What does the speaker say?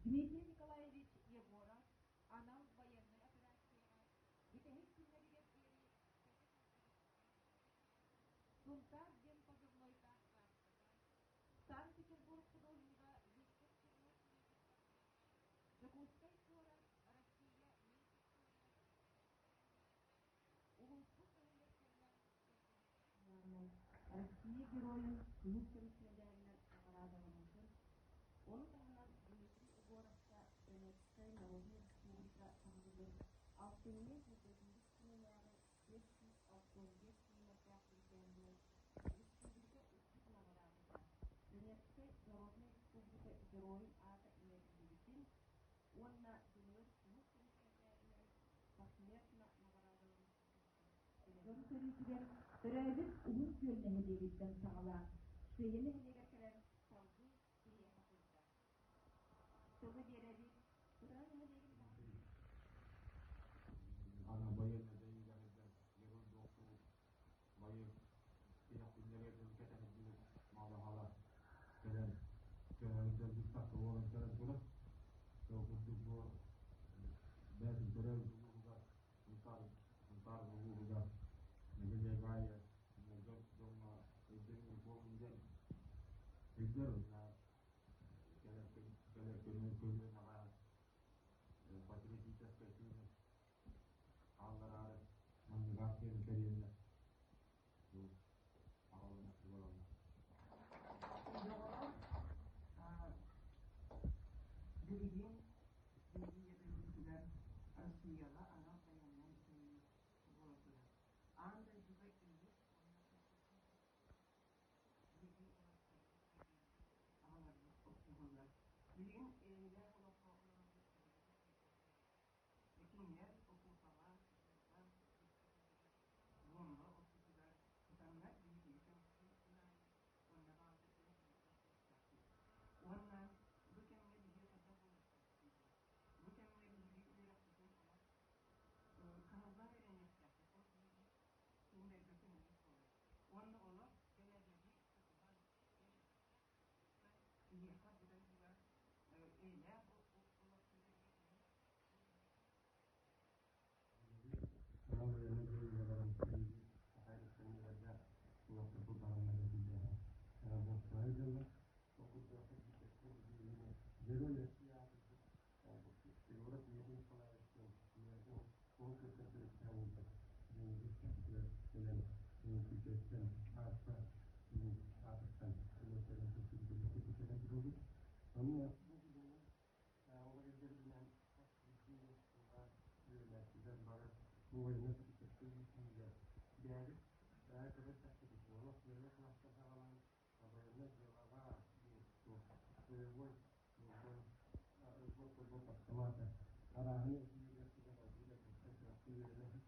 Дмитрий Николаевич Егоров анал байыаннай операцияҕа бүтэһик күннэригэр диэри Сунтаар диэн позывнойдаах кааската, Санкт-Петербург художнига Виктор Чернов Дьокуускай куорат Россия Улууспут нэһилиэктэринэн Россия Геройун кыһыл көмүс мэдээлинэн наҕараадаламмытын, ону таһынан Дмитрий Егоровка Донецкай Народнай Республика таһымыгар алтынньы сүүрбэтиһис күнүнээҕи 565 километрдаах биригээдэнэн республика үрдүк наҕараадата Донецкай Народнай Республика Геройун аата иҥэриллибитин уонна Дьулуруйар кыһыл көмүс мэтээлинэн посмертно наҕараадаламмытын Дьон көрүүтүгэр төрөөбүт Уһун Күөл нэһилиэгиттэн саҕалаан Сыыйа нэһилиэгэр кэлэн салгыы киһиэхэ турда. Тылы биэрэбит Кутана нэһилиэгин баһылыга Аны байыаннай дьайыыларыгар герой охсубут байыас тиһэх күннэригэр кэтэһэрдибит мала-хала кэлэн көһөрүдэр быыстапка буолан кэлэн турар. Ол курдук бу бэйэтин төрөөбүт улууһугар Сунтаар Сунтаар улууһугар нэһилиэк аайы дьон дьоҥҥо өйдөбүл буоллун диэн өйдөр кэлэр кэлэр көлүөнэҕэ патриотическай тыыны хааллараары маннык диэн тэрийэннэр бу аҕалан олороллор. Доҕорум, билигин биһиги дойдубутугар Россияҕа анал байыаннай дьайыы буола турар. Аан дойдуга иккис уонна биһиги уолаттарбыт аҕаларбыт охсуһаллар. Билигин эйэлээх олоххо олоробут. Кинилэр окуопаҕа, буомба ортотугар сытаннар биһигини көмүскүү аайы уонна баалбытын туттахпыт. Уонна бу кэмҥэ биһиги хайдах буолуохтаахпытый? Бу кэмҥэ биһиги үөрэхпитин олох кыһаллан үөрэниэхтээхпит. Ол биһиги кинилэргэ көмөлөөх буолар. Уонна олох бэрээдэги тутуһан биһиэхэ бу дойдуга эйэлээх олох Ол хас биирдии оскуола үөрэнээччилэр бары военно-патриотическай иитиигэ бэйэбит бэйэ көрөр олох первый класска саҕалаан военное делоҕа диэн бойобуой автомата арааһын үөрэнэ